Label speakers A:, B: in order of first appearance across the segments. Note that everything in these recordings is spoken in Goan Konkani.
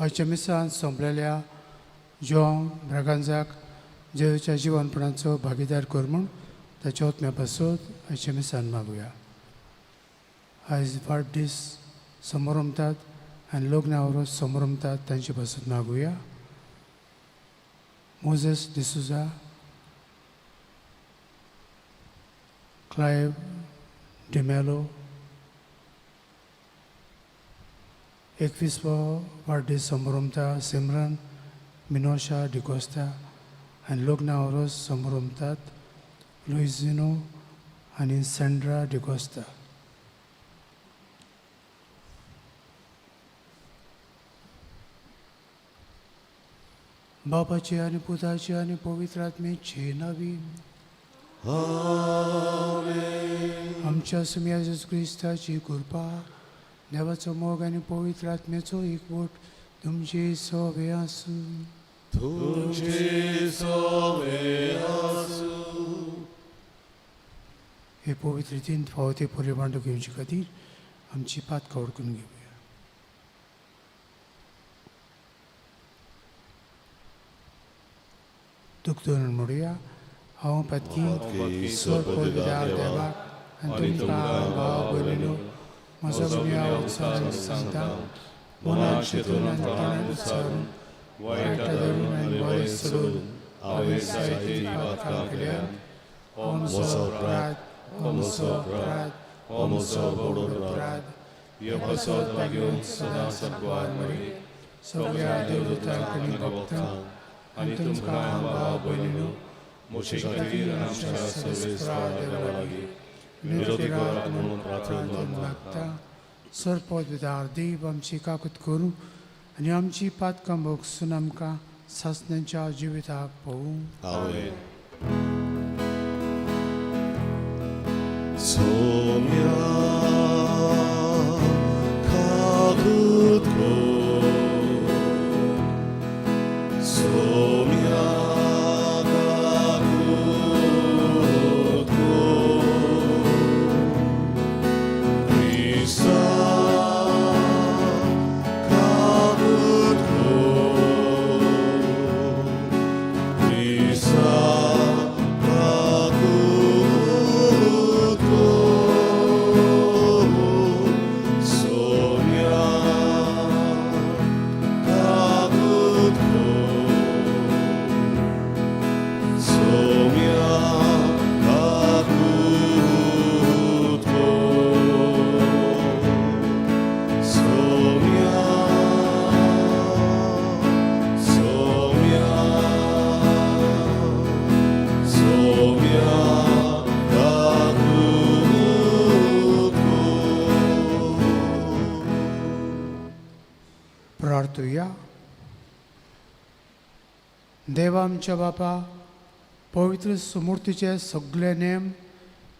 A: आयच्या मिसान सोंपलेल्या जोंव ब्रागांजाक जेजूच्या जिवनपणाचो भागीदार कर म्हूण ताच्या ओतम्या पासत आयच्या मिसान मागुया. आयज वाडदीस समोरमतात आनी लग्ना वरोस समोरमतात तांचे पासत मागुया. मोजेस डिसुजा, क्लायव डिमेलो, 21वो वाडदीस समोरमता सिमरन मिनोशा डिकोस्ता आनी लग्ना वरोस समोरमतात लुइजिनो आनी सेंड्रा डिकोस्ता. बापाची आनी पुताची आनी पवित्र आत्म्याची नवी आमच्या सुम्या जेजू क्रिस्ताची कृपा, देवाचो मोग आनी पवित्र आत्म्याचो एकवट तुमची सोवे आसूं.
B: तुमची सोवे आसूं.
A: हे पवित्र रितीन फावो ते पुरे भांडो घेवचे खातीर आमची पातकां उडकून घेवया. दुख धरून म्हणुया, हांव पातकी सोर देवाक आनी तुमकां भाव भयणीनो म्हजो गुन्यांव उच्चारून सांगता, मनान चिंतून आनी तोंडान उच्चारून, वायट धरून आनी बरें सोडून हांवें जायतीं पातकां केल्यांत. हो म्हजो अपराध, हो म्हजो अपराध, हो म्हजो व्हड अपराध.
B: हे पासत मागून सदां सगवार मरी
A: सगळ्या देवदूतांक आनी भक्तांक आनी तुमकां भाव भयणीनो
B: म्हजे खातीर आमच्या सर्वेस्परा देवा लागीं विनोदी करात म्हणून प्रार्थना
A: मागता. सरपद विदार देव आमची काकूत करूं आनी आमची पातकां भोगसून आमकां सासण्याच्या जिविताक पळोवं.
B: आमेन. सोम्या काकूत कर, सोम्या काकूत कर, क्रिस्ता काकूत कर, क्रिस्ता काकूत कर, सोम्या काकूत कर, सोम्या काकूत कर, सोम्या, सोम्या, सोम्या काकूत कर.
A: प्रार्थुया. देवा आमच्या बापा, पवित्र सुमूर्तीचे सगळे नेम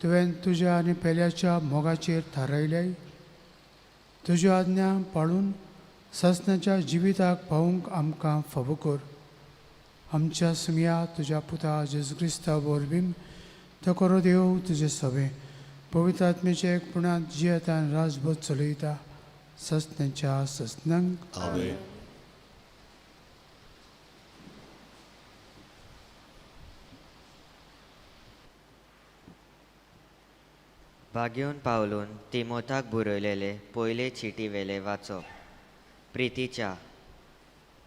A: तुवें तुज्या आनी पेल्याच्या मोगाचेर थारायले. तुज्यो आज्ञा पाळून सासणाच्या जिविताक पावूंक आमकां फावो कर. आमच्या सुमया तुज्या पुता जेजू क्रिस्ता वरवीं तो करो देव तुजे सवे पवित्र आत्म्याचे एकपणांत जियेता आनी राजभर चलयता ससण्याच्या ससनांक.
B: आमेन.
C: भाग्योन पावलून तिमोथाक बरयलेले पयले चिटी वेले वाचप. प्रितीच्या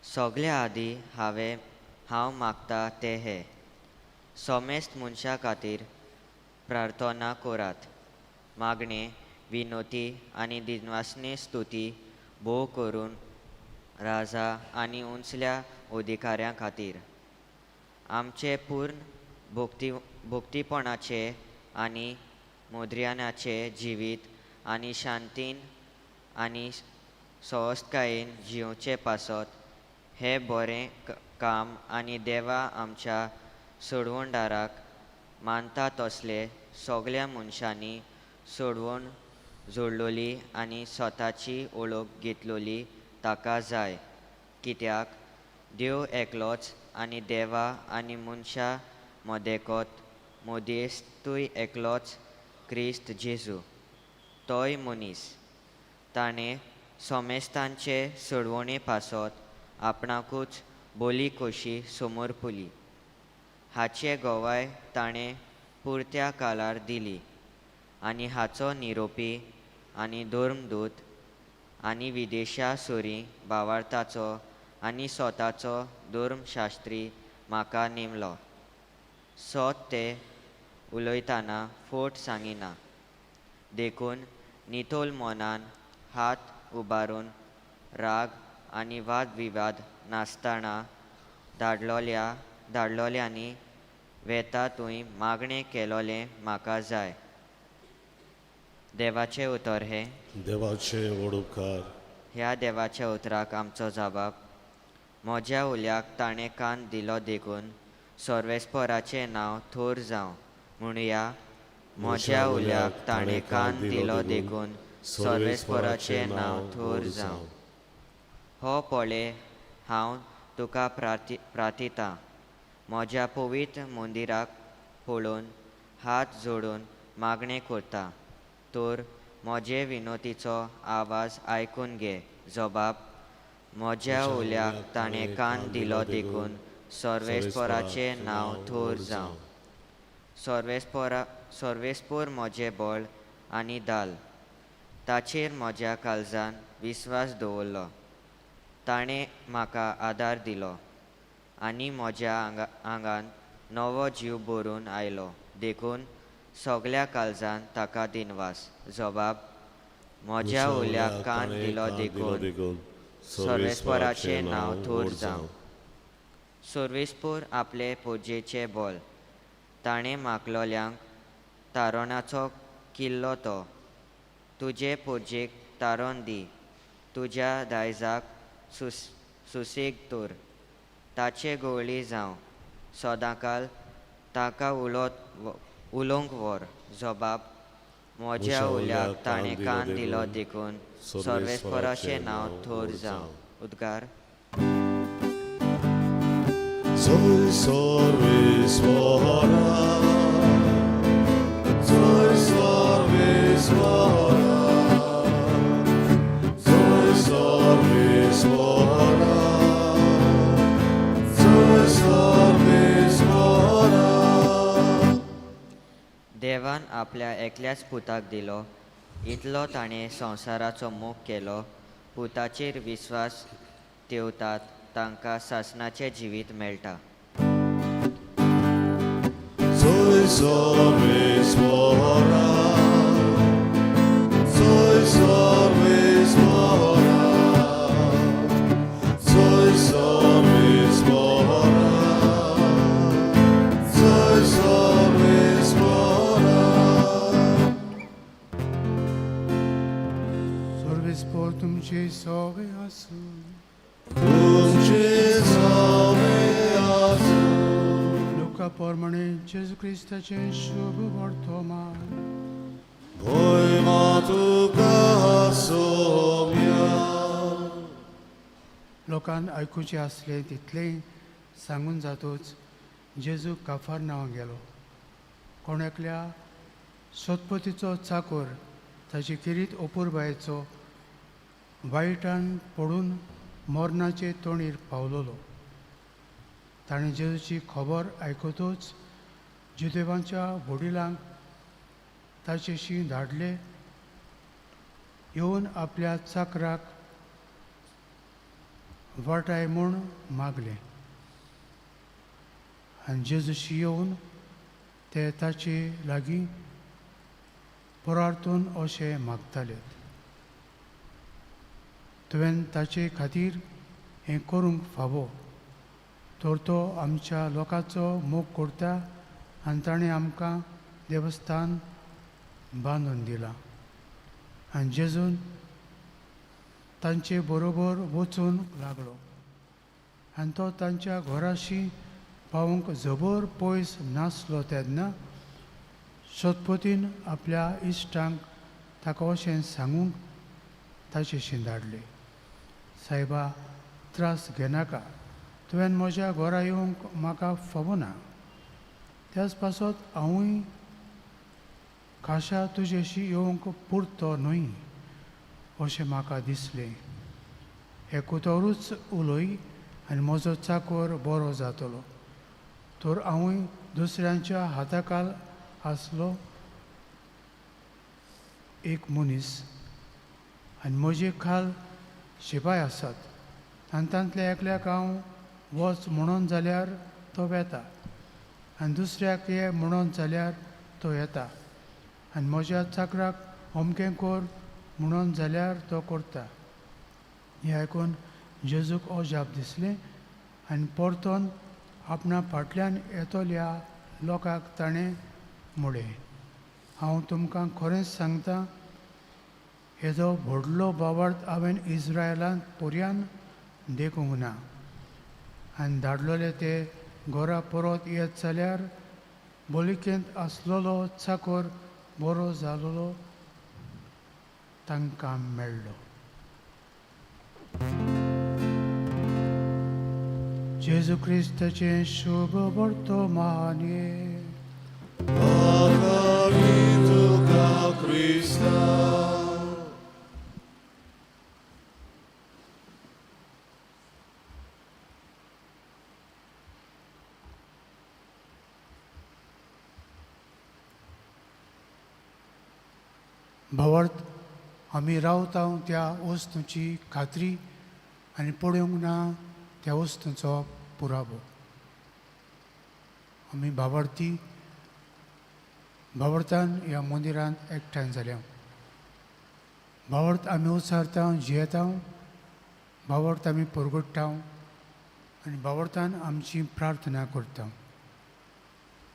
C: सगल्या आदीं हांव मागता ते हे सोमेस्त मनशां खातीर प्रार्थना करात, मागणें, विनोती आनी दिनवासने स्तुती भोव करून राजा आनी उंचल्या अधिकाऱ्यां खातीर आमचे पूर्ण भक्तीपणाचे आनी मुद्र्यानाचे जिवीत आनी शांतीन आनी सवस्तकायेन जियोवचे पासत हें बरें काम आनी देवा आमच्या सोडवणदाराक मानता तसले सगल्या मनशांनी सोडवण जोडलोली आनी स्वताची ओळख घेतलोली ताका जाय. कित्याक देव एकलोच आनी देवा आनी मनशां मदेकोत मदेस्तूय एकलोच क्रिस्त जेजू, तोय मनीस. ताणें सोमेस्तांचे सोडवणे पासत आपणाकूच बोली कशी समर्पुली. हाचे गवाय ताणें पुरत्या कालार दिली आनी हाचो निरोपी आनी धर्मदूत आनी विदेशा सुरी भावार्थाचो आनी स्वताचो धर्मशास्त्री म्हाका नेमलो. सोत ते उलयतना फोट सांगिना, देखून नितोल मनान हात उबारून राग आनी वाद विवाद नासतना धाडलोल्यांनी वेता तुंय मागणें केलोलें म्हाका जाय. देवाचें उतर हें.
B: देवाचे व्हड उपकार.
C: ह्या देवाच्या उतराक आमचो जाबाब. म्हज्या उल्याक ताणें कान दिलो देखून सर्वेस्पराचें नांव थोर जावं म्हणुया. म्हज्या उल्याक ताणें कान दिलो देखून सर्वेस्पराचें नांव थोर जावं. हो पळय हांव तुका प्रार्थितां, म्हज्या पवित्र मंदिराक पळोवन हात जोडून मागणें करता, तर म्हजे विनोतीचो आवाज आयकून घे. जबाब. म्हज्या उल्याक ताणें कान दिलो देखून सर्वेस्पराचें नांव थोर जावं. सर्वेस्पोर म्हजें बळ आनी दाल, ताचेर म्हज्या काळजान विस्वास दवरलो. ताणें म्हाका आदार दिलो आनी म्हज्या आंगान नवो जीव भरून आयलो, देखून सगल्या काळजान ताका दिनवास. जबाब. म्हज्या उल्याक कान दिलो देखून सर्वेस्पराचें नांव थोर जावं. सर्वेस्पोर आपले पुजेचें बळ, ताणें मागलोल्यांक तारणाचो किल्लो तो. तुजे पुजेक तारण दी, तुज्या दायजाक सुसेग तर, ताचे गोवळी जावं सदांकाल, ताका उलोवंक व्हर. जबाब. म्हज्या उल्याक ताणें कान दिलो देखून सर्वेस्पराचें नांव थोर जावं. उद्गार.
B: जय सर्वेस्परा, जय सर्वेस्परा, जय सर्वेस्परा, जय सर्वेस्परा.
C: देवान आपल्या एकल्याच पुताक दिलो, इतलो ताणें संवसाराचो मोग केलो. पुताचेर विस्वास ठेवतात तांकां सासणाचें जिवीत मेळटा.
B: जय सर्वेस्परा, जय सर्वेस्परा, जय सर्वेस्परा, जय सर्वेस्परा.
A: सर्वेस्पोर तुमचे सगळे आसूं.
B: तुमचे सवे आसूं.
A: लुका प्रमाणे जेजू क्रिस्ताचें शुभ वर्तमान.
B: भोयमा तुका सोम्या.
A: लोकान आयकुचें आसलें तितलेंय सांगून जातूच जेजू काफार नांवां गेलो. कोण एकल्या सतपतीचो चाकोर ताची किरीत अपुरबायेचो वायटान पडून मरणाचे तोणीर पावलोलो. ताणें जेजूची खबर आयकतूच जुदेवांच्या वडिलांक ताचेशी धाडले, येवन आपल्या चाकराक वाटाय म्हूण मागलें. आनी जेजूशी येवन ते ताचे लागीं परार्थून अशें मागताले, तुवें ताचे खातीर हें करूंक फावो, तर तो आमच्या लोकांचो मोग करता आनी ताणें आमकां देवस्थान बांदून दिलां. आनी जेजून तांचे बरोबर वचूंक लागलो आनी तो तांच्या घराशी पावूंक जबर पयस नासलो तेन्ना सतपतीन आपल्या इश्टांक ताका अशें सांगूंक ताचेशी धाडले, सायबा त्रास घेनाका, तुवें म्हज्या घरा येवंक म्हाका फावना, त्याच पासत हांवूय खाशा तुजेशी येवंक पुरतो न्हय. अशें म्हाका दिसलें. एक उतरूच उलय आनी म्हजो चाकोर बरो जातलो. तर हांवूय दुसऱ्यांच्या हाताखाल आसलो एक मनीस आनी म्हजे खाल शिपाय आसात आनी तांतल्या एकल्याक हांव वच म्हणून जाल्यार तो वेता आनी दुसऱ्याक ये म्हणून जाल्यार तो येता आनी म्हज्या चाकराक अमकें कर म्हणून जाल्यार तो करता. हें आयकून जेजूक अजाप दिसलें आनी परतोन आपणा फाटल्यान येतल्या लोकांक ताणें म्हळें, हांव तुमकां खरेंच सांगता, येदो व्हडलो भावार्थ हांवें इस्रायलांत पर्यान देखूंक ना. आनी धाडलेले ते घरा परत येत जाल्यार बोलिकेंत आसलेलो चाकर बरो जालोलो तांकां मेळ्ळो. जेजू क्रिस्ताचें शुभ वर्तमान. भावार्थ आमी रावता त्या वस्तूची खात्री आनी पळोवंक ना त्या वस्तूंचो पुरावो. आमी भावार्थी भावार्थान ह्या मंदिरांत एकठांय जाल्या. भावार्थ आमी उचारता, जियेता, भावार्थ आमी परगट्टा आनी भावार्थान आमची प्रार्थना करता.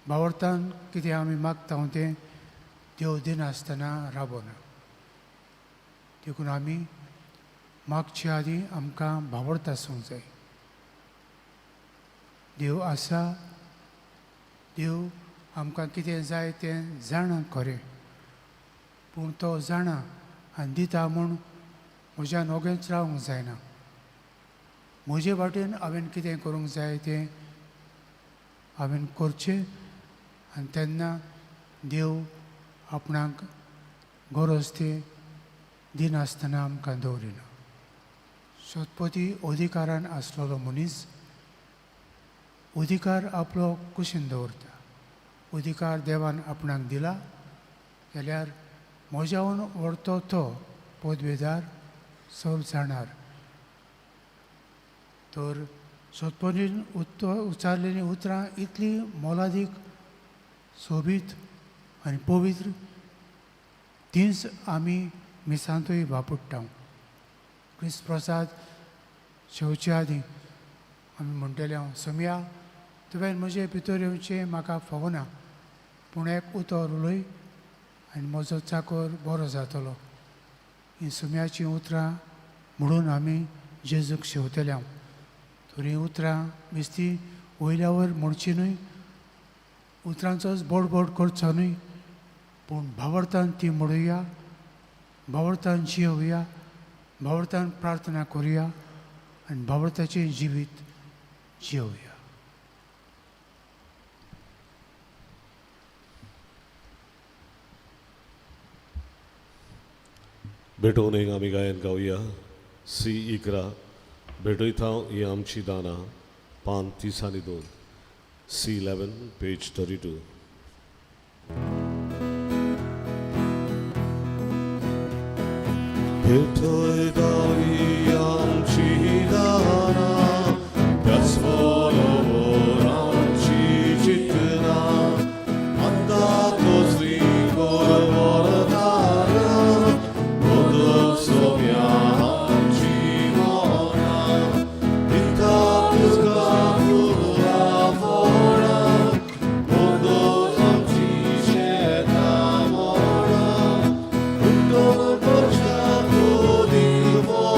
A: भावार्थान कितें आमी मागता तें देव दिनासतना रावना. देखून आमी मागचे आदीं आमकां भावार्थ आसूंक जाय. देव आसा, देव आमकां कितें जाय तें जाणा खरें, पूण तो जाणा आनी दिता म्हूण म्हज्यान ओगेच रावंक जायना. म्हजे वाटेन हांवें कितें करूंक जाय तें हांवें करचें आनी तेन्ना देव आपणाक गरज ती दिनासतना आमकां दवरिना. शतपती अधिकारान आसलेलो मनीस अधिकार आपलो कुशीन दवरता. अधिकार देवान आपणाक दिला जाल्यार म्हज्यावन व्हरतो तो पदवेदार सब जाणार. तर सतपतीन उच्चारलेलीं उतरां इतलीं मोलादीक, सोबीत आनी पवित्र, तींच आमी मिसांतूय वापरता. क्रिस्त प्रसाद शेवचे आदीं आमी म्हणटले, हांव सोमया तुवें म्हजे भितर येवचें म्हाका फावना, पूण एक उतर उलय आनी म्हजो चाकर बरो जातलो. हीं सुम्याचीं उतरां म्हणून आमी जेजूक शेवतले. हांव तर हीं उतरां मिस्ती वयल्या वयर म्हणची न्हय, उतरांचोच बोडबोड करचो न्हय, पूण भावार्थान ती म्हणुया, भावार्थान जियोवया, भावार्थान प्रार्थना करुया आनी भावार्थाचें जिवीत जियोवया.
B: भेटोवन एक आमी गायन गावया. सी 11 भेटयता ही आमची दानां, पान 32, सी 11 पेज 32. भेटयता ही आमची दानां, त्याच बरोबर आमची चिंतनां, आतां तोच वरदानां, Oh,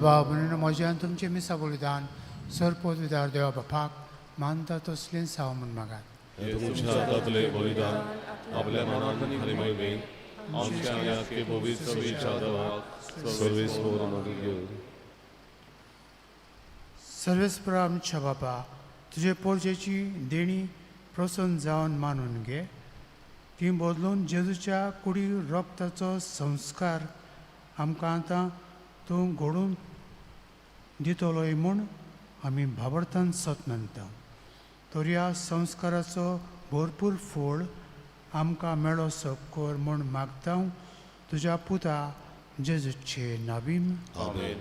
A: भाव म्हणून म्हज्यान तुमचें मिसा बलिदान सरपोत विदार देवा बापाक मानता तसलें साव म्हूण मागात.
B: हें तुमच्या हातांतलें बलिदान आपल्या मनान आनी महिमेन आमच्या आनी आख्खे पवित्र सभेच्या देवाक सर्वेस्पर मागीर घेवन.
A: सर्वेस्पर आमच्या बापा, तुजे पोरजेची देणी प्रसन्न जावन मानून घे. ती बदलून जेजूच्या कुडी रक्ताचो संस्कार आमकां आतां तूं घडून दितलोय म्हूण आमी भाबडतान सत मानता. तर ह्या संस्काराचो भरपूर फळ आमकां मेळो कर म्हूण मागता तुज्या पुता जेजूचे नावीम.
B: आमेन.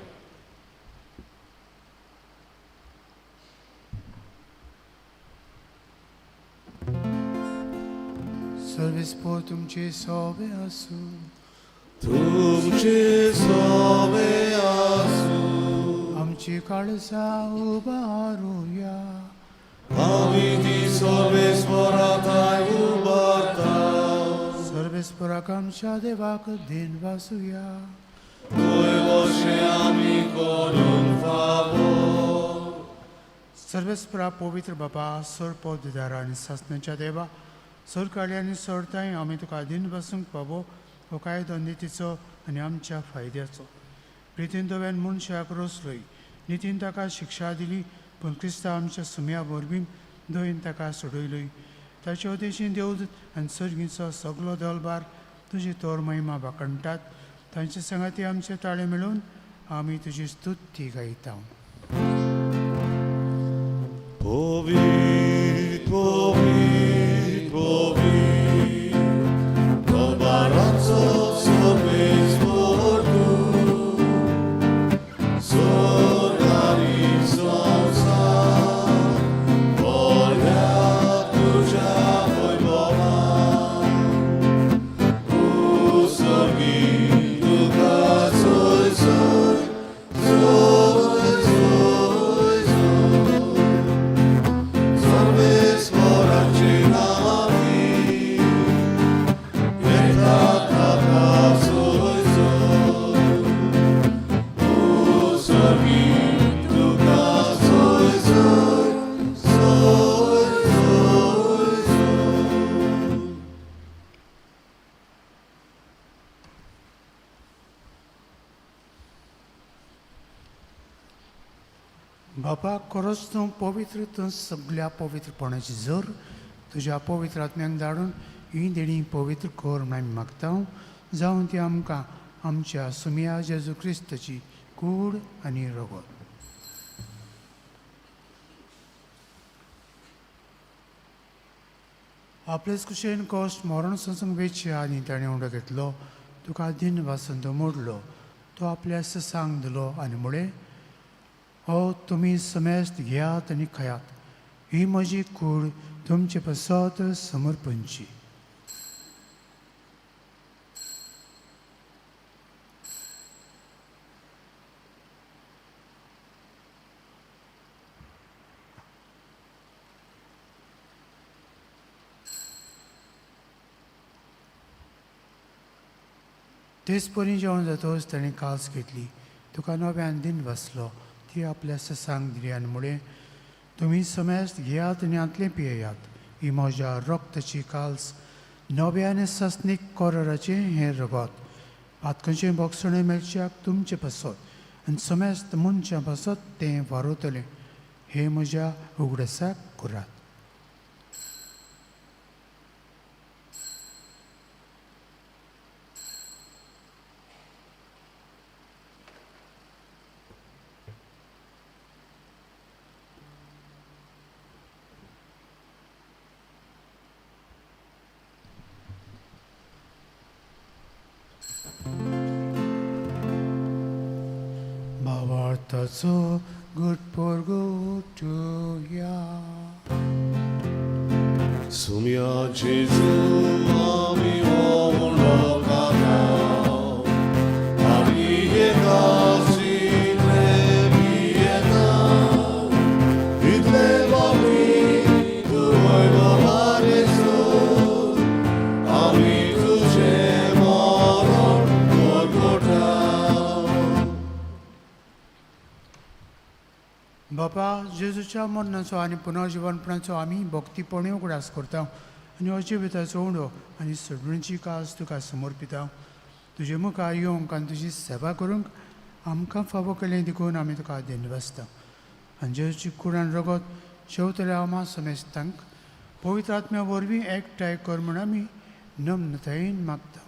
A: सर्वेस्पर तुमचे सोबे आसूं.
B: तुमचे सोबे आसूं.
A: आमची काळजां उबारुया.
B: आमी ती सर्वेस्परा थांय उबारता.
A: सर्वेस्पराक आमच्या देवाक दिन वासुया.
B: वय वशें आमी करूंक फावो.
A: सर्वेस्परा पवित्र बाबा, सर पवित्र आनी सासणाच्या देवा, सरकाळी आनी सरताय आमी तुका दिन बसूंक पावो हो कायदो नितीचो आनी आमच्या फायद्याचो. प्रितीन तुवें मनशाक रोसलोय, नितीन ताका शिक्षा दिली, पूण क्रिस्तांव आमच्या सुम्या वरवीं दयेन ताका सोडयलोय. ताचे उदेशीन देवदूत आनी सर्गीचो सगलो दलबार तुजी तोर महिमा वाखणटात. तांचे सांगाती आमचे ताळे मेळून आमी तुजी स्तुती गायता.
B: पवित्र पवित्र पवित्र दरबाराचो सर्वेस्पर तूं, स्वर्ग आनी संवसार भरल्या तुज्या वैभवान. उत्सर्गी तुका जय जय जय जय जय सर्वेस्पराचे नांवांनी येता ताका जय जय. उत्सर्गी तुका जय जय जय जय जय.
A: बापा, खरोच तूं पवित्र, तूं सगल्या पवित्रपणाची जर तुज्या पवित्र आत्म्यांक धाडून ही देणी पवित्र कर म्हूण आमी मागता. जावन ती आमकां आमच्या सुमिया जेजू क्रिस्ताची कूड आनी रगत. आपलेच कुशेन कश्ट मरण सोंसूंक वेचे आनी ताणें उंडो घेतलो, तुका दिन वासंत मोडलो, तो आपल्या ससांक दिलो आनी म्हळें, हो तुमी समेस्त घेयात आनी खायात, ही म्हजी कूड तुमचे पासत समर्पणची. तेच परी जेवण जातकच ताणें कास घेतली, तुका नव्यान दिन बसलो, ती आपल्या ससांक दिली आनी म्हळें, तुमी समेस्त घेयात आनी हांतलें पियेयात, ही म्हज्या रक्ताची काल्स, नव्या आनी सासणीक कोराराचें हें रगत, पातकांचें बोगसणें मेळच्याक तुमचें पासत आनी समेस्त मनशां पासत तें वारवतलें. हें म्हज्या उगडासाक करात. भावार्थाचो गुटपोरगोटुया.
B: सुम्या जेजू आमी उंडो खाता, आमी हे कासींतले पियेता, इतले बाबी तूं वैभवारेचो, आमी तुजें मरण परगटा.
A: बापा जेजूच्या मरणाचो आनी पुनर्जिवनपणाचो आमी भक्तीपणी उगडास करता आनी हो जिविताचो उंडो आनी सोडणीची काज तुका समर्पिता. तुजे मुखार येवंक आनी तुजी सेवा करूंक आमकां फावो केलें देखून आमी तुका धन्यवाद. आनी जेजूची कुडान रगत शेवतल्या आमा समेस्तांक पवित्र आत्म्या वरवीं एकठांय कर म्हूण आमी नम्रतायेन मागता.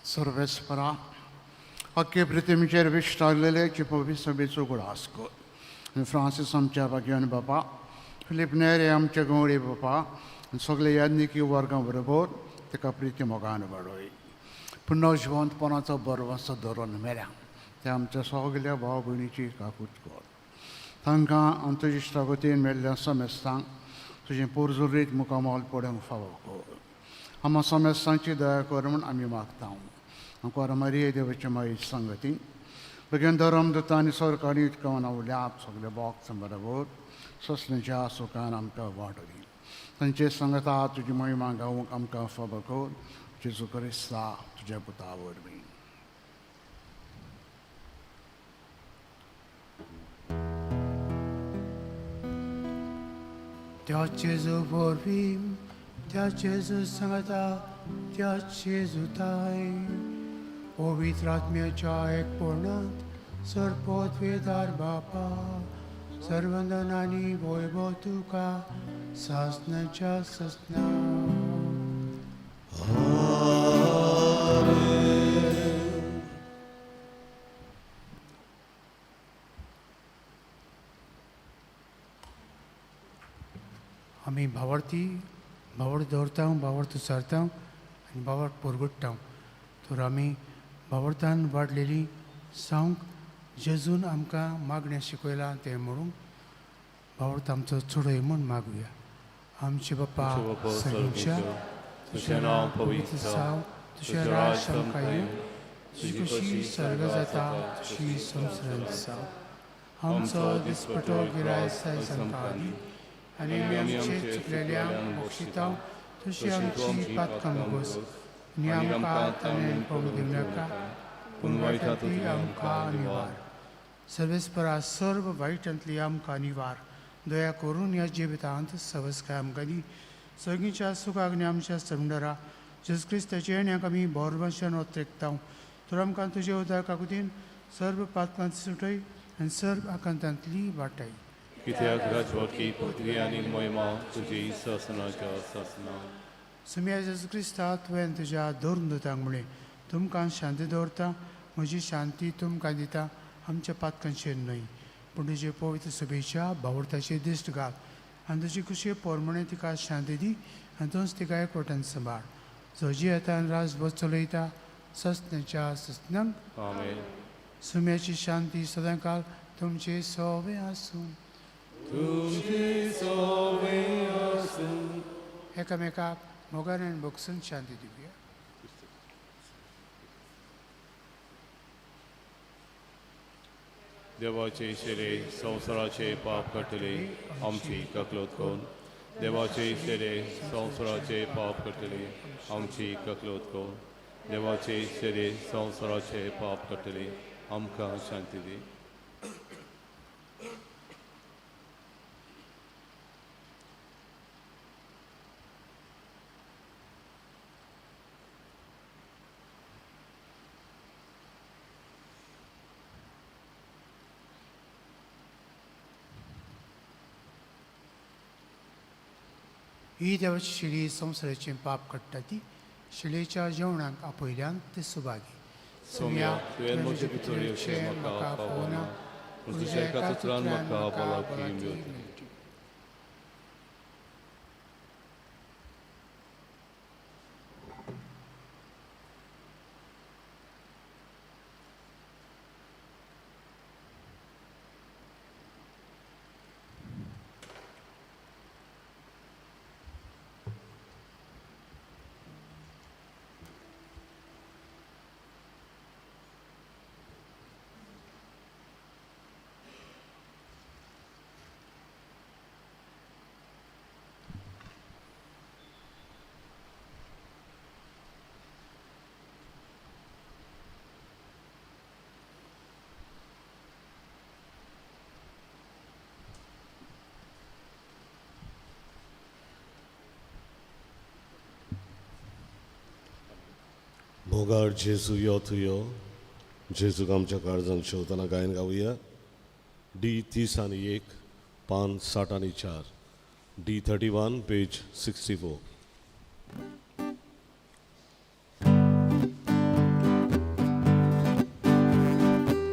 D: सर्वेस्परा अख्खे पृथ्वीचेर विश्टागलेले चिपोवी सभेचो उगडास कर. आनी फ्रांसीस आमच्या भाग्यान बापा, फिलीप नेरे आमच्या गंवडे बापा आनी सगळे याज्ञिकी वर्गां बरोबर ताका प्रिती मोगान वाडय. पुनर्जिवंतपणाचो बरवसो धरून मेल्या त्या आमच्या सगल्या भाव भयणीची काकूत कर. तांकां आनी तुजी इश्टागतीन मेल्ल्या समेस्तांक तुजें पोरजुरीत मुखामोल पडूंक फावो कर. आमा समेस्तांची दया कर म्हूण आमी मागता. आंकवार मारिये देवाचे माई संगती बेगीन धर्म दुता आनी सरकारी उदकान आवडल्या सगळे बॉक्स बरोबर सोसण्याच्या सुखान आमकां वाट दी. तांचे संगता तुजी महिमा गावंक आमकां फावो कर. जेजू क्रिस्ता तुज्या पुता वरवीं.
A: त्या जेजू वरवीं, त्या जेजू सांगता, त्या जेजूताय पवित्र आत्म्याच्या एकपणांत सर्वपदवेदार बापा सर्वंदन आनी वैभव तुका सासनाच्या ससना. आमी भावार्थी भावार्थ दवरता, भावार्थ उचारता आनी भावार्थ परगट्टा. तर आमी भावार्थान वाडलेली सावंक जेजून आमकां मागणें शिकयलां तें म्हणून भावार्थ आमचो चडय म्हूण मागुया. आमचे बापा सगळ्यांच्या तुजें नांव पवित्र जावं, तुजें राज आमकां येवं, तुजी खुशी सर्ग जाता तशी संवसारांत जावं. आमचो दिसपटो गिरायस आयज आमकां दी आनी आमी आमचे चुकलेल्यांक बक्षिता तशी आमची पातकां मोगोस आनी आमकां ताणें पडूंक दिवं नाका पूण वायटांतली आमकां निवार. सर्वेस्परा सर्व वायटांतली आमकां निवार. दया करून ह्या जिवितांत सवस्काय आमकां दी. सगळींच्या सुखाक आनी आमच्या समडरा जेजू क्रिस्ताचे येण्याक आमी बोरवंशान ओत्रेकता. तर आमकां तुजे उदार काकुतीन सर्व पातकांत सुटय आनी सर्व आकांतांतली वाटाय.
E: कित्याक राजवटकी पृथ्वी आनी महिमा तुजी सासनाच्या सासना.
A: सुम्या जेजू क्रिस्ता तुवें तुज्या धरून दुतांक म्हणलें, तुमकां शांती दवरता, म्हजी शांती तुमकां दिता, आमच्या पातकांचेर न्हय पूण तुजे पवित्र सभेच्या भावार्थाचेर दिश्ट घाल आनी तुजी खुशी पोरमणे तिका शांती दी आनी तूंच तिका एकवटान सांबाळ. जो जियेता आनी राजभर चलयता ससनाच्या ससनांक.
E: आमेन.
A: सुम्याची शांती सदांकाल तुमचे सोवे आसूं.
E: तुमचे सोवे आसूं.
A: एकामेकाक मोगान आनी भोगसून शांती दिवया.
E: देवाचे शेरे संवसाराचे पाप काडटले आमची ककलोत कोन. देवाचे शेरे संवसाराचे पाप काडटले आमची ककलोत कोन. देवाचे शेरे संवसाराचे पाप काडटले आमकां शांती दी.
A: ही देवाची शिडी संवसाराचें पाप काडटा ती शिळेच्या जेवणाक आपयल्यान ते सुभागी.
E: सोम्या तुवें म्हजे भितर येवचें म्हाका फावना, पूण तुज्या एका उतरान म्हाका भलायकी मेळटली.
B: मोगाळ जेजू यो तूं यो. जेजूक आमच्या काळजान शेवतना गायन गावया. डी 31, पान 64, डी 31, पेज 64.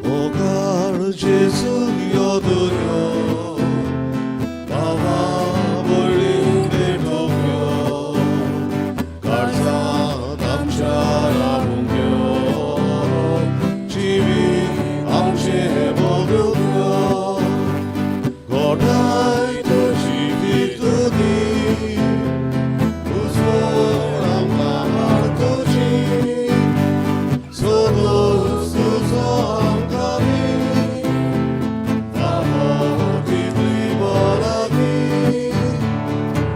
B: मोगाळ जेजू यो तूं यो, बाबा बळी भेटोवंक यो, काळजांत आमच्या रावूंक यो, जिवीत आमचें बदलूंक यो, घोटाय तुजी भितुनी, उजवड आमकां हाड तुजी, सोदूस तुजो आमकां दी, तितली बराकी,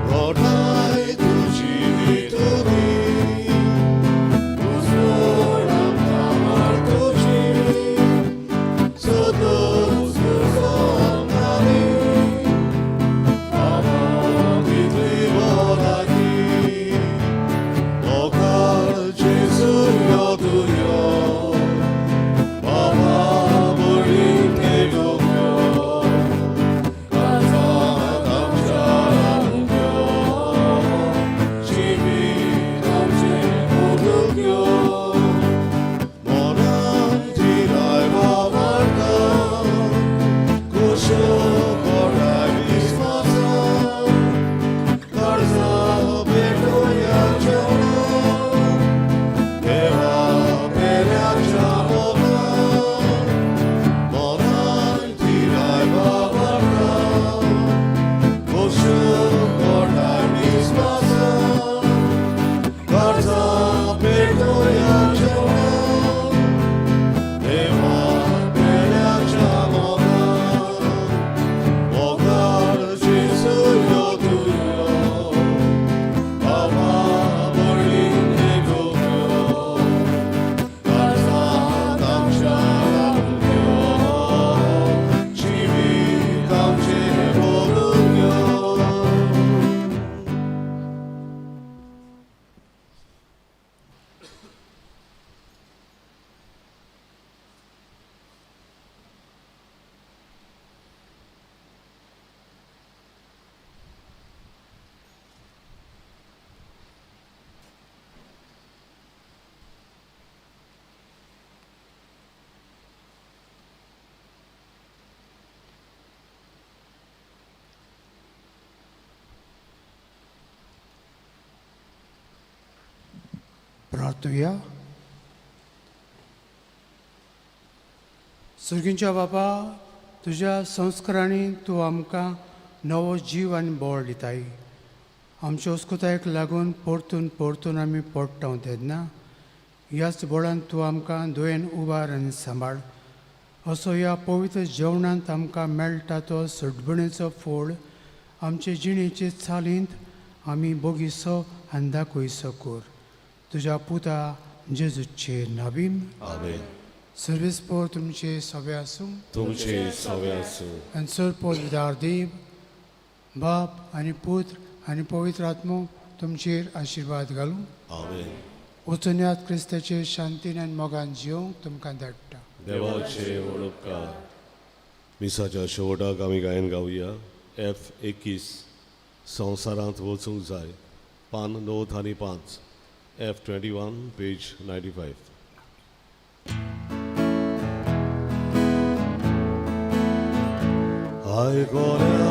B: घोटाय तुजी भितुनी, उजवड आमकां हाड तुजी, सोदूस तुजो आमकां दी, तितली बराकी, मोगाळ जेजू यो तूं यो, बाबा बळी भेटोवंक यो, काळजांत आमच्या रावूंक यो, जिवीत आमचें बदलूंक यो, मनान थिराय बाबार्ता, खोश्यो घोटाय विस्वासान, काळजां पेटोवया जेवणान, देवा पेल्याच्या मोगान, मनान थिराय बाबार्ता, खोश्यो घोटाय विस्वासान, काळजां पेटोवया जेवणान, देवा पेल्याच्या मोगान, मोगाळ जेजू यो तूं यो, बाबा बळी भेटोवंक यो, काळजांत आमच्या रावूंक यो, जिवीत आमचें बदलूंक यो.
A: प्रार्थुया. सर्गींच्या बापा, तुज्या संस्कारांनी तूं आमकां नवो जीव आनी बळ दिताय. आमच्या अस्कुतायेक लागून परतून परतून आमी पडटा तेन्ना ह्याच बळान तूं आमकां दुयेन उबार आनी सांबाळ. असो ह्या पवित्र जेवणांत आमकां मेळटा तो सडबणेचो फोड आमचे जिणेचे चालींत आमी बोगीसो आनी दाखयसो कर. तुज्या पुता जेजूचे नावीन.
B: आमेन.
A: सर्वीस पोर तुमचे सगळे आसूं.
B: तुमचे सवे आसूं.
A: आनी सर पोर देव बाप आनी पुत्र आनी पवित्र आत्मो तुमचेर आशिर्वाद घालूं.
B: आमेन.
A: वचून क्रिस्ताचे शांतीन आनी मोगान जिवंक तुमकां धाडटा.
B: देवाचे व्हड उपकार. मिसाच्या शेवटाक आमी गायन गावया. एफ 21, संवसारांत वचूंक जाय, पान 95, एफ 21, पेज 95. आयकोल्या.